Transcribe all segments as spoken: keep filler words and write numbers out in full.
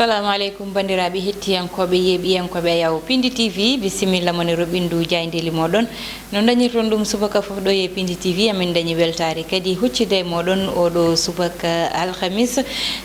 Assalamu aleykum, banndiraaɓe hettiyankooɓe, yeeɓiyankooɓe Ayaw Pindi T V, bisimilla mon e roɓindu jaayndeeli mooɗon. No dañirton ɗum subaka fof ɗo e Pindi T V, amin dañi weltaare kadi huccide e mooɗon oɗo subaka alhamis.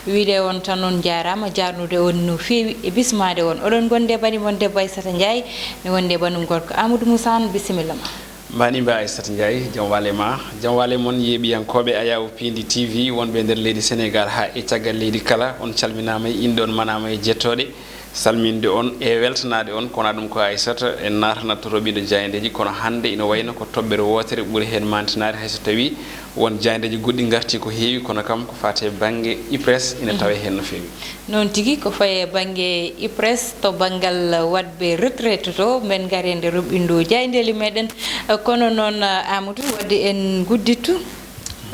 Wiide on tan on njaaraama, jaarnude on no feewi e bismaade on. Oɗon ngonde bani mon debbo Aissata Ndiaye, mi wonde banum gorko Amadou Moussa Anne, bisimilla ma. Mbaɗi mba Aissata Ndiaye, jam waale ma, jam waale mon yeeɓiyankooɓe Ayaw Pindi T V wonɓe nder leydi Sénégal haa e caggal leydi kala, on calminaama e innde, on manaama e jettooɗe, salminde on e weltanaade on, kono ɗum ko Aissata en naatana to roɓindo jaayndeeji, kono hannde ina wayno ko toɓɓere wootere ɓuri heen mantinaade, hay so tawii won jaayndeeji goɗɗi ngarti ko heewi, kono kam ko faati e bannge IPRES ina tawee heen no feewi. Noon tigi, ko faye bannge IPRES to banngal waɗɓe retraite to, men ngareende roɓindu jaayndeeli meɗen. Kono noon, Amadou, wadde en guddittu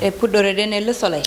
e puɗɗoreɗen e Le Soleil.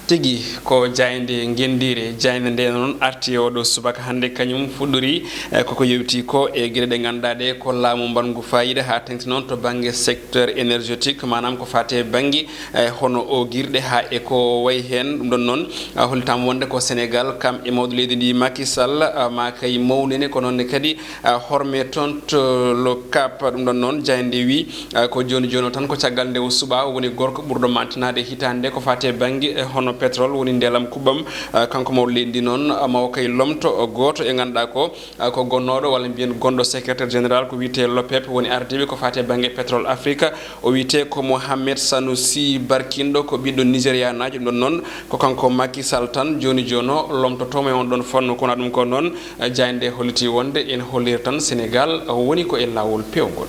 Tigi, ko jaaynde ngenndiire, jaaynde nde noon arti e oɗo subaka hannde, kañum fuɗɗori, eh, koko yewti ko e geɗe ɗe ngannduɗaa ɗe ko laamu mbaɗngu faayiida haa teŋti noon to bannge secteur énergétique, maanaam ko faati e bannge, eh, hono o girɗe haa e ko wayi heen. Ɗum ɗon noon, ah, hollitaama wonde ko Sénégal, kam e mawɗo leydi ndi Macky Sall, ah, ma kay mawnine, ko noon ne kadi, ah, horme toon to Le Cap. Ɗum ɗon noon, jaaynde wi, ah, ko jooni jooni o tan, ko caggal nde o suɓaa, o woni gorko ɓurɗo mantinaade hitaande ko faati e bannge, eh, hono pétrole, woni ndelam kuɓɓam. Ah, kanko mawɗo leydi ndi noon, ah, ma o kay lomto, oh, gooto e ngannduɗaa ko, ah, ko gonnooɗo walla mbiyen gonɗo secrétaire général ko wiyetee l'OPEP, woni ardiiɓe ko faati e bannge pétrole Afrique. O wiyetee ko Mohamed Sanusi Barkinɗo, ko ɓiɗɗo Nigérianaajo. Ɗum ɗon noon, ko kanko Macky Sall tan jooni jooni o lomtotoo mo e on ɗon fannu. Kono ɗum ko noon, eh, jaaynde holliti wonde en hollira tan Sénégal, eh, woni ko e laawol peewngol.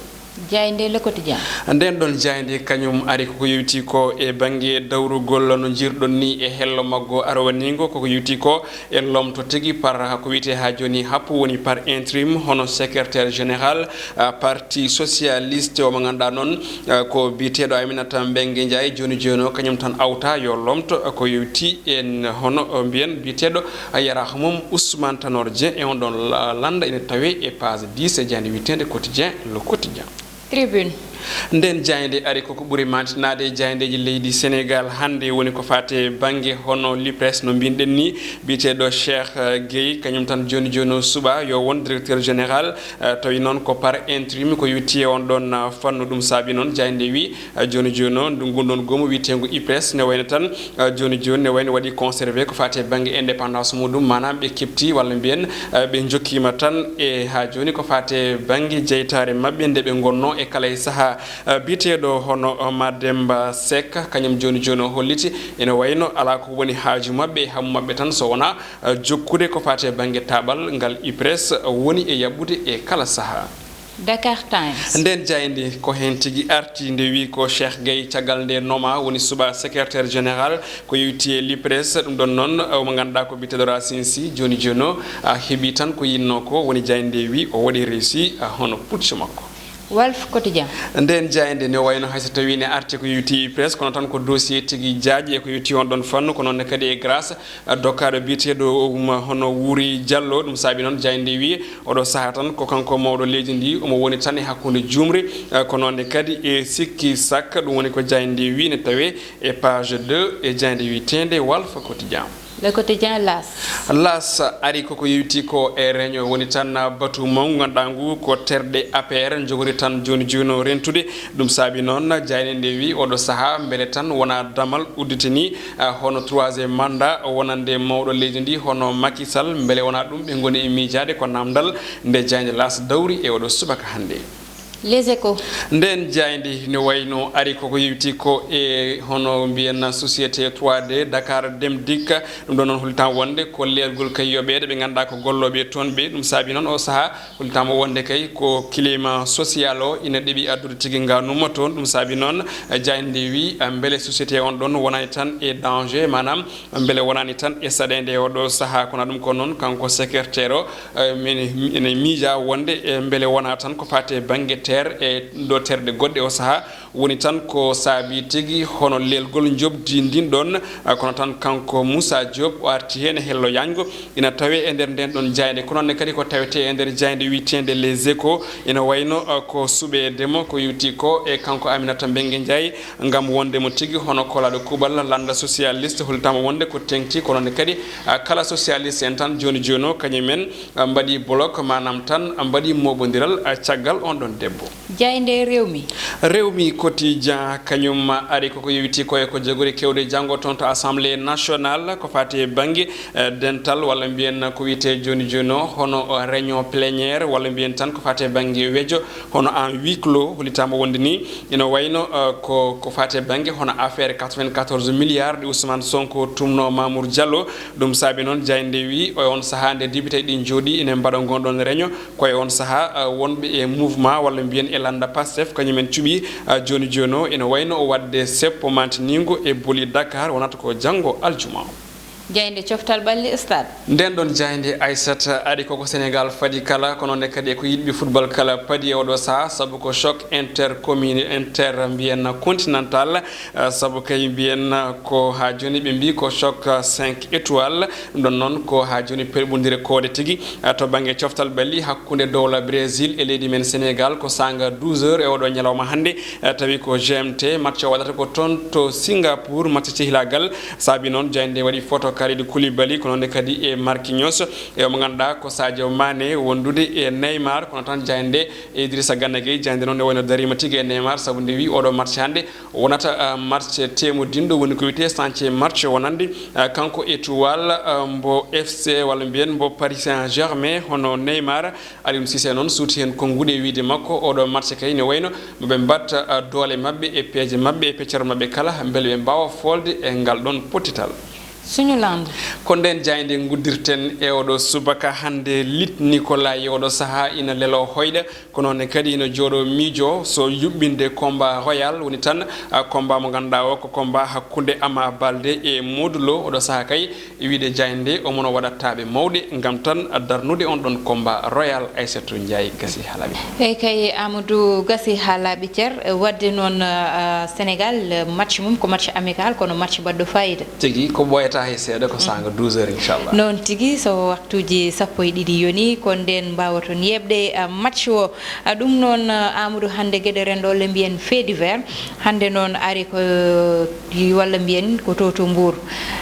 Jaaynde Le Quotidien. Nden ɗon jaaynde kañum ari koko yewti ko e bannge dawrugol no njirɗon ni e hello maggo arwaniingo, koko yewti ko e lomto tigi par ko wiyetee haa jooni happu, woni par intérim, hono secrétaire général, ah, parti socialiste o mo ngannduɗaa noon, ah, ko biyeteeɗo Aminata Mbengue Ndiaye, jooni jooni o kañum tan awta yo lomto, ah, ko yewti en hono, ah, mbiyen biyeteeɗo, ah, Yarax mum Ousmane Tanor Dieng e on ɗon la-, lannda ina tawee e page dix e jaaynde wiyeteende Quotidien, Le Quotidien. Tribune. Nden jaaynde ari koko ɓuri mantinaade e jaayndeeji leydi Sénégal hannde, woni ko faati e bannge hono l'IPRES no mbinɗen ni, biyeteeɗo Cheikh, eh, Guèye, kañum tan jooni jooni o suɓaa yo won directeur général, eh, tawi noon ko par intérim ko yewti e on ɗon, eh, fannu. Ɗum saabi noon jaaynde wi, eh, jooni jooni o ndu ngun ɗon goomu wiyeteengu IPRES ne wayno tan, eh, jooni jooni ne wayno waɗi conservé ko faati e bannge indépendance muɗum, maanaam ɓe keɓti walla mbiyen, eh, ɓe njokkiima tan e haa jooni ko faati e bannge jeytaare maɓɓe nde ɓe ngonnoo e kala e sahaa. Eh, biyeteeɗo hono, eh, Mademba Seck, kañum jooni jooni o holliti ene wayno alaa ko woni haaju maɓɓe e hammu maɓɓe tan so wonaa, eh, jokkude ko faati e bannge taaɓal ngal IPRES woni e yaɓɓude e kala sahaa. Dakar Times. Nden jaaynde ko heen tigi arti, nde wi ko Cheikh Gueye, caggal nde noma woni suɓaa secrétaire général ko yewti e l'IPRES. Ɗum ɗon noon, eh, mo ngannduɗaa ko biyeteeɗo Racine Sy, jooni jooni o, ah, heɓi tan ko yinnoo ko, woni jaaynde wi o waɗi réussi, ah, hono putsch makko. Walf Quotidien. Nden jaaynde ne wayno hay so tawii ne arti ko yewti IPRES, kono tan ko dossier tigi jaaƴi e ko yewti on ɗon fannu, ko noon ne kadi e grâce, ah, dokkaaɗo biyeteeɗo um, hono Wuri Diallo. Ɗum saabi noon jaaynde wi oɗo sahaa tan ko kanko mawɗo leydi ndi, omo woni tan e hakkunde juumri, ah, ko noon ne kadi e sikki sakka. Ɗum woni ko jaaynde wi ne tawee e page deux e jaaynde wiyeteende Walf Quotidien. Le Quotidien, L'As. L'As ari koko yewti ko e réunion, woni tan batu mawngu ngannduɗaa ngu ko terɗe APR njogori tan jooni jooni o rentude. Ɗum saabi noon jaaynde nde wi oɗo sahaa mbele tan wonaa damal udditi ni, ah, hono troisième mandat wonande mawɗo leydi ndi hono Macky Sall, mbele wonaa ɗum ɓe ngoni e miijaade, ko namdal nde jaaynde L'As dawri e oɗo subaka hannde. Les Échos. Nden jaaynde ne wayno ari koko yewti ko e hono mbiyen société trois D Dakar Dem Dikk. Ɗum ɗon noon hollitaama wonde ko leergol kay yoɓeede ɓe ngannduɗaa ko gollooɓe toon ɓe. Ɗum saabi noon o sahaa hollitaama wonde kay ko climat social o ina ɗeɓi addude tigi nganuma toon. Ɗum saabi noon jaaynde wi mbele société on ɗon wonani tan e danger, maanaam mbele wonani tan e saɗeende e oɗo sahaa. Kono ɗum ko noon kanko secrétaire o, eh, min, ene miija wonde, eh, mbele wonaa tan ko faati e bannge ter e ɗo terɗe goɗɗe o sahaa. Woni tan ko saabi tigi hono leelgol njoɓdi ndin ɗon, ah, kono tan kanko Moussa Diop o arti heen e hello yaajngo. Ina tawee e nder nden ɗon jaaynde, kono ne kadi ko tawetee e nder jaaynde wiyeteende Les Échos. Ina wayno, ah, ko suɓeede mo, ko yowti ko e kanko Aminata Mbengue Ndiaye, ngam wonde mo tigi hono kolaaɗo kuuɓal lannda socialiste, hollitaama wonde ko teŋti, kono ne kadi, ah, kala socialiste en tan jooni jooni o, kañum en, ah, mbaɗi bloc, maanaam tan, ah, mbaɗi mooɓondiral, ah, caggal on ɗon debbo. Jaaynde Rewmi. Rewmi Quotidien kañum ari koko yowiti ko e ko jogori kewde janngo toon to Assemblée nationale, ko faati e bannge, eh, dental, walla mbiyen ko wiyetee jooni jooni o, hono, eh, réunion plénière, walla mbiyen tan ko faati e bannge wejo, hono en huis clos, hollitaama wonde ni ina wayno, eh, ko, ko faati e bannge hono affaire quatre-vingt-quatorze milliards ɗi Ousmane Sonko tumno Mamour Diallo. Ɗum saabi noon jaaynde wi, o on sahaa nde député ɗi njooɗi ina mbaɗa ngon ɗon réunion, ko e on sahaa, eh, wonɓe e mouvement, walla mbiyen e lannda Pastef, kañum en cuɓi, eh, jooni jooni o, ina wayno o waɗde seppo mantiniingo e Boli Dakar, wonata ko janngo aljuma. Jaaynde coftal ɓalli stade. Nden ɗon jaaynde Aissata ari koko Sénégal fadi kala, kono nde kadi e ko yiɗɓe football kala padi e oɗo sahaa, sabu ko choc intercommune, inter mbiyen continental, eh, sabu kay mbiyen ko haa jooni ɓe mbii ko choc cinq étoiles. Ɗum ɗon noon ko haa jooni perɓondire koode tigi, eh, to bannge coftal ɓalli hakkunde dowla Brésil e leydi men Sénégal ko saanga douze heures e oɗo ñalawma hannde, eh, tawi ko G M T. Match o waɗata ko toon to Singapour, match cehilaagal. Saabi noon jaaynde waɗi photo Kalidou Koulibaly, kono nde kadi e Marquinhos, e mo ngannduɗaa ko Sadio Mané wondude e Neymar, kono tan jaaynde e Idrissa Gana Gueye, jaaynde noon nde wayno dariima tigi e Neymar, sabu nde wi oɗo match hannde wonata, ah, match teemodinɗo, woni ko wiyetee chantier match wonande, ah, kanko étoile, ah, mbo F C walla mbiyen mbo Paris Saint-Germain, hono Neymar. Aliou Cissé noon suuti heen konnguɗi e wiyde makko oɗo match kay ne wayno mo ɓe mbatta, ah, doole maɓɓe e peeje maɓɓe e peccere maɓɓe kala, mbele ɓe mbaawa foolde e ngal ɗon pottital. Suñu Lamb. Ko nden jaaynde nguddirten e oɗo subaka hannde. Luc Nicolaï e oɗo sahaa ina lelo hoyɗa, kono ne kadi ina jooɗo miijo so yuɓɓinde combat royal, woni tan, ah, combat mo ngannduɗaa o ko combat hakkunde Ama Baldé e Modou Lo. Oɗo sahaa kay e wiyde jaaynde omo no waɗa taaɓe mawɗe ngam tan darnude on ɗon combat royal. Aissatou Ndiaye gasi haalaaɓe. Eyi kay, Amadou, gasi haalaaɓe Ceer, waɗde noon, ah, Sénégal, match mum ko match amical, kono match baɗɗo fayida. Tigi, ko ɓooyata hay seeɗa, ko saanga douze heures, inchallah. Noon tigi, so waktuuji sappo e ɗiɗi yoni, ko ndeen mbaawaton yeeɓde, ah, match o. Ah, ɗum noon, ah, Amadou, hannde geɗe renndo le mbiyen fait divers. Hannde noon ari ko, walla mbiyen ko to to Mbour.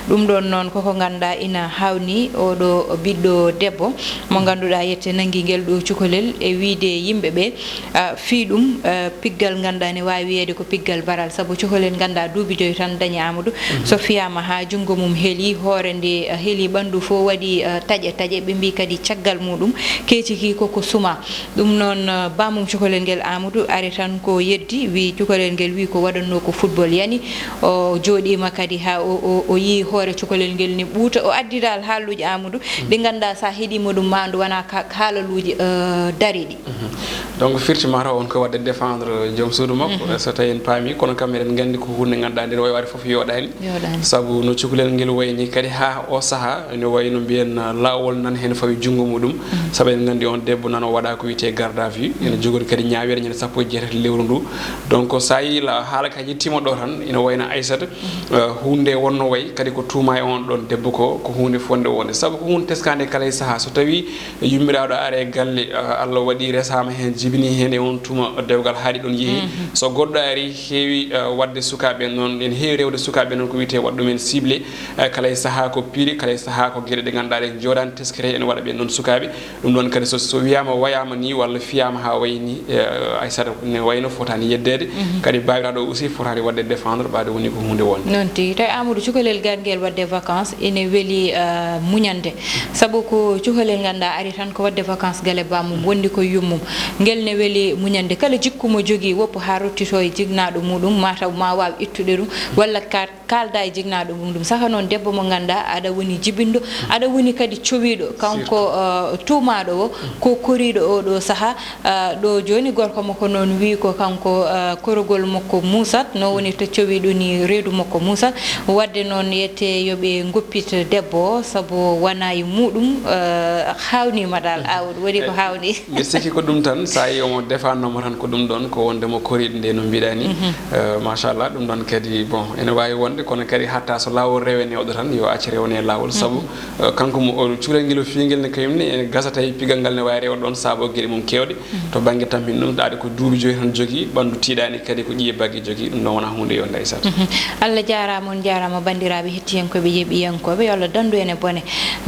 Ɗum ɗoon noon koko ngannduɗaa ina haawnii oɗo ɓiɗɗo debbo mo ngannduɗaa yette nanngi ngel ɗo cukalel e wiyde yimɓe ɓe, ah, fii ɗum, ah, piggal ngannduɗaa ne waawi wiyeede ko piggal baral, sabu cukalel ngannduɗaa duuɓi joyi tan dañi Amadou. Mhm. So fiyaama haa junngo mum heli, hoore nde, ah, heli, ɓanndu fof waɗi, ah, taƴe taƴe, ɓe mbii kadi caggal muɗum keeci ki koko suma. Ɗum noon, ah, baamum cukalel ngel Amadou ari tan ko yeddi, wi cukalel ngel wi ko waɗatnoo ko football yani. O jooɗiima kadi haa o, o, o yii hoore cukalel ngel ne ɓuuta. O addi dal haaluuji Amadou ɗi ngannduɗaa so a heɗiima ɗum maa ndu wona ka-, haalaluuji, eh, dariiɗi. Mhm. Donc firti mataw on ko waɗde défendre joom suudu makko, mhm, so tawi en paami, kono kam eɗen nganndi ko huunde ngannduɗaa nde wayi waɗde fof yooɗaani. Yooɗaani. Sabu no cukalel ngel wayni kadi haa o sahaa, ene wayi no mbiyen, uh, laawol nan heen fawi junngo muɗum. Mhm. Sabu eɗen nganndi on debbo nan o waɗa ko wiyetee garde à vue. Ene, mhm, jogori kadi ñaaweere ñande sappo e jeetati lewru ndu. Donc so a yii la haala ka yettiima ɗo tan, ene wayno Aissata, mhm, uh, huunde wonno wayi kadi ko tuuma e on ɗon debbo ko, ko huunde fotnde wonde. Sabu ko huunde teskaande kala e sahaa. So tawi yummiraaɗo ari e galle, uh, Allah waɗi resaama heen, jibini heen e on tuma dewgal haaɗi ɗon yehi. Mhm. So goɗɗo ari heewi, uh, waɗde sukaaɓe noon, ene heewi rewde sukaaɓe noon ko wiyetee waɗ ɗumen ciblé, uh, kala e sahaa ko piiri, kala e sahaa ko geɗe ɗe ngannduɗaa ɗe njooɗaani teskere ene waɗa ɓeen noon sukaaɓe. Ɗum ɗoon kadi so, so wiyaama wayaama ni walla fiyaama haa wayi ni, uh, Aissata ne wayno fotaani yeddeede. Mhm. Kadi baawiraaɗo aussi fotaani waɗde défendre ɓaade woni ko huunde wonde. Noon tigi. Tawi Amadou cukalel garngel waɗde vacances ene weli, uh, muñande. Sabu ko cukalel ngannduɗaa ari tan ko waɗde vacances gale bammum, wondi ko yummum. Ngel ne weli muñande. Kala jikku mo jogii woppu haa ruttitoo e jignaaɗo muɗum, mataw ma waaw ittude ɗum, walla carte kaalda e jiknaaɗo mum ɗum. Saka noon debbo mo ngannduɗaa aɗa woni jibinɗo, aɗa woni kadi cowiiɗo. Kanko, uh, tuumaaɗo o ko koriiɗo oo ɗoo sahaa. Uh, ɗo jooni gorko makko noon wiyi ko kanko, uh, korogol makko muusat, no woni to cowiiɗo ni reedu makko muusat. Waɗde noon yette yo ɓe ngoppit debbo o, sabu wonaa e muɗum, uh, haawniima dal, aawɗo waɗi ko haawni. Mbiɗa sikki ko ɗum tan, so a yii omo defannooma tan ko ɗum ɗoon, ko wonde mo koriiɗo nde no mbiɗa ni. Eh, machallah, ɗum ɗoon kadi, bon, ene waawi wonde, kono kadi hatta so laawol rewe newɗo tan, yo accu rewne laawol, sabu, eh, kanko mo, o cuurel ngel o fiyngel ne kañum ne, ene gasa tawi pigal ngal ne waawi rewde ɗoon saabo geɗe mum keewɗe. To bannge tampin ɗum, ɗaade ko duuɓi joyi tan jogii, ɓanndu tiiɗaani kadi ko ƴiye bagge jogii, ɗum ɗoon wonaa huunde yo ndeysat. Mhm. Allah jaaraama, on jaaraama banndiraaɓe hettiyankooɓe, yeeɓiyankooɓe, yo Allah danndu en e bone,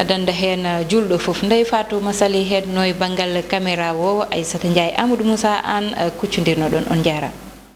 dannda heen, eh, juulɗo fof. Ndeye Fatou Massaly heedno e banngal caméra o, Aissata Ndiaye, Amadou Moussa Anne, eh, kuccondirno ɗoon, on jaaraama.